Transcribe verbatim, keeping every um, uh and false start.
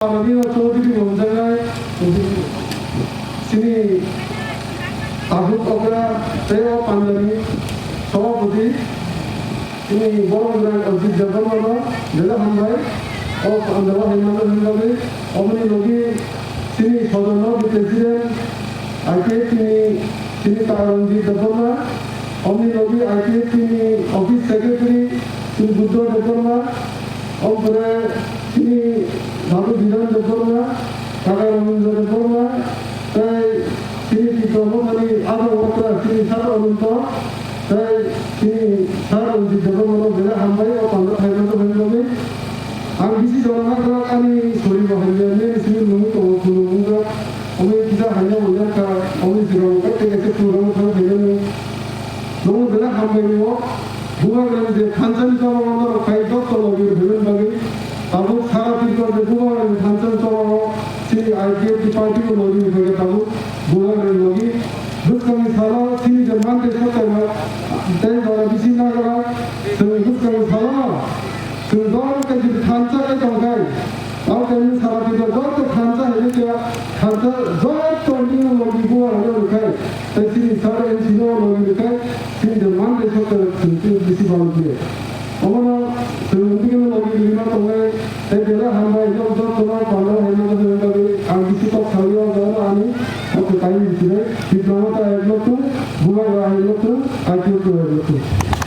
Pandani o Chaudhary bo hwnjaknai, chini Tabuk Okra tei o pandani sobhapati chini borok gwnang Ajit Debbarma no belai hambai o pandao hai mano hwnwi bagwi. Oboni logi chini Sodorno president I P F T ni chini Taranjit Debbarma, oboni logi I P F T ni office secretary chini Buddha Debbarma, ompore chini Babu Bidan Debbarma, Kaka Rabindra Debbarma, tei chini Tipra Mothani Adar Okra chini Sir Ananto, tei chini Sir Ranjit Debbarma no belai hambai o pandao hai mano hwnwi bagwi. Ang bisi jora nagrok ani sori bo hamya nini simi nungwi tongo kuno wngkha. Omo kisa hamya manjakha, omo jirok kha tei kaisa program kha phaimani. Nungwi belai hambai wngo. Bubagrani je thansa ni choba o norok khai joto logi rw phaimani bagwi. Tabuk sara Tripura je Bubagrani thansa ni choba o chini I P F T party bo logi rw phaikha tabuk Bubagrani logi. Bwskangni salo chini je Monday sotaima tei jora bisi nagra chwng bwskangni salo no Chwng joto khe jodi thansa khe tong khai, tamo khe nini sara twi joto thansa hai khe thansa joto nini logi bubagra no rwkhai, tei chini sara N C no logi rwkhai, chini je Monday sotaima chwng chini bisi bang khe. Omono chwng bini logi rwima tongnai, tei belai hambai nok joto no pandao hai mano hwnwi bagwi ang bisi kok sawi o joto ani kok kainwi sinai, Tipra Motha hai lokthung, bubagra hai lokthung, I P F T hai lokthung.